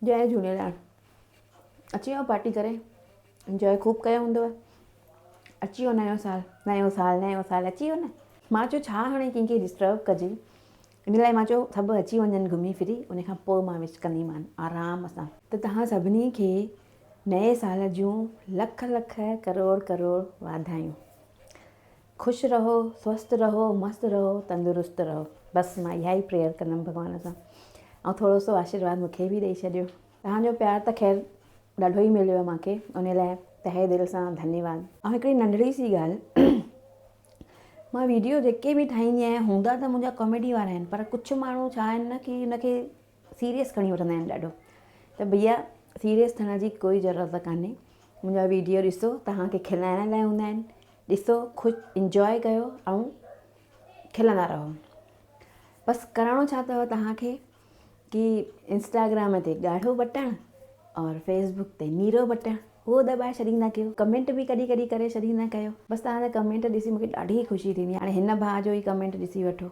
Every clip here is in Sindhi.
جئي جهوليلال. اچي ويو پارٽي ڪري انجوائي خوب ڪيو هوندو. اچي ويو نيو سال، نيو سال، نيو سال اچي ويو نه. مان چيو ڇا هاڻي ڪنهن کي ڊسٽرب ڪجي، ان لاء مان چيو سڀ اچي وڃن گهمي ڦري ان کان پوء مان وش ڪنديمان آرام سان. ته توهان سڀني کي نئين سال جون لک لک ڪروڙ ڪروڙ واڌايون. خوش رهو، سوسٿ رهو، مست رهو، تندرست رهو. بس مان اها ئي پريئر ڪندم ڀڳوان سان ۽ ٿورو سو آشيرواد مون کي به ڏئي ڇڏيو. توهان جو پيار ته خير ڏاڍو ئي مليو آهي مان کي ان لاء تهه دل سان ڌنيواد. ۽ هڪڙي ننڍڙي سي ڳالهه مان ويڊيو جيڪي به ٺاهيندي آهيان هوندا ته منهنجا ڪاميڊي وارا آهن پر ڪجهه ماڻهو ڇا آهن نه ڪي ان کي سيريس کڻي وٺندا آهن ڏاڍو ته ڀيا سيريس ٿيڻ جي ڪوئي ضرورت ڪانهي منهنجا ويڊيو ڏسو توهان کي کلائڻ لاء هوندا آهن ڏسو خوش انجواء ڪيو ۽ کلندا رهو بس ڪرڻو ڇا اٿو توهان کي ڪي انسٽاگرام تي ڳاڙهو بٽڻ اور فيس بڪ تي نيرو بٽڻ اهو دٻائي ڇڏيندا ڪيو ڪمينٽ به ڪڏهن ڪڏهن ڪري ڇڏيندا ڪيو بس توهان جا ڪمينٽ ڏسي مونکي ڏاڍي خوشي ٿيندي آهي هاڻي هن ڀاء جو ئي ڪمينٽ ڏسي وٺو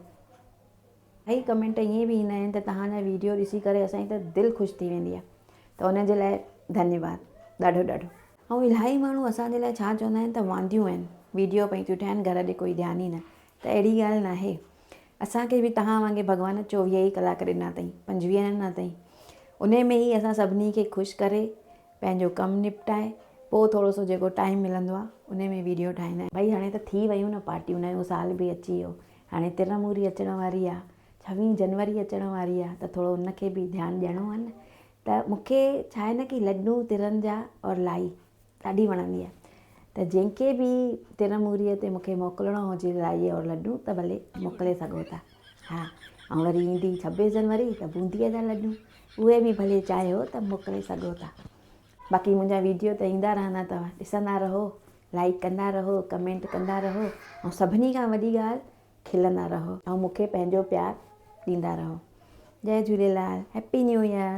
اهي ڪمينٽ ائين به ايندا آهن ته توهان جا ويڊيو ڏسي ڪري اسان جي ته دل خوش ٿي ويندي آهي ته ان جي لاء ڌنيواد ڏاڍو ڏاڍو. ۽ الاهي ماڻهو اسان جي لاء ڇا چوندا آهن ته وانديون آهن ويڊيو پئي ٿيون ٺاهن گهر ڏي ڪوئي ڌيان ئي نه ته اهڙي ڳالهه ناهي اسان کي به توهان وانگي ڀڳوان 24 ئي ڪلاڪ ڏنا اٿئي 25 نه ڏنا اٿئي انهي ۾ ئي اسان سڀني کي خوش ڪري پنهنجو ڪم نپٽائي پوء ٿورو سو جيڪو ٽائيم ملندو آهي انهي ۾ ويڊيو ٺاهيندا آهيون. ڀئي هاڻي ته ٿي ويون نه پارٽيون نيو سال به اچي ويو هاڻي ترموري اچڻ واري آ ڇويهين جنوري اچڻ واري آ ته ٿورو ان کي به ڌيان ڏيڻو آ نه ته مون کي ڇا آهي نه ڪي لڏون ترن جا اور لائي ڏاڍي وڻندي آ ته جنهن کي به ترموري تي مون کي موڪلڻو هجي لائي اور لڏون ته ڀلي موڪلي سگهو ٿا ها ۽ وري ايندي ڇويهه جنوري ته بونديء جا لڏون اهي به ڀلي چاهيو ته موڪلي سگهو ٿا باقي منهنجا ويڊيو ته ايندا رهندا اٿو ڏسندا رهو لائيڪ ڪندا رهو ڪمينٽ ڪندا رهو ۽ سڀني کان وڏي ڳالهه کلندا رهو ۽ مون کي پنهنجو پيار ڏيندا رهو جئي جهوليلال هيپي نيو ايئر.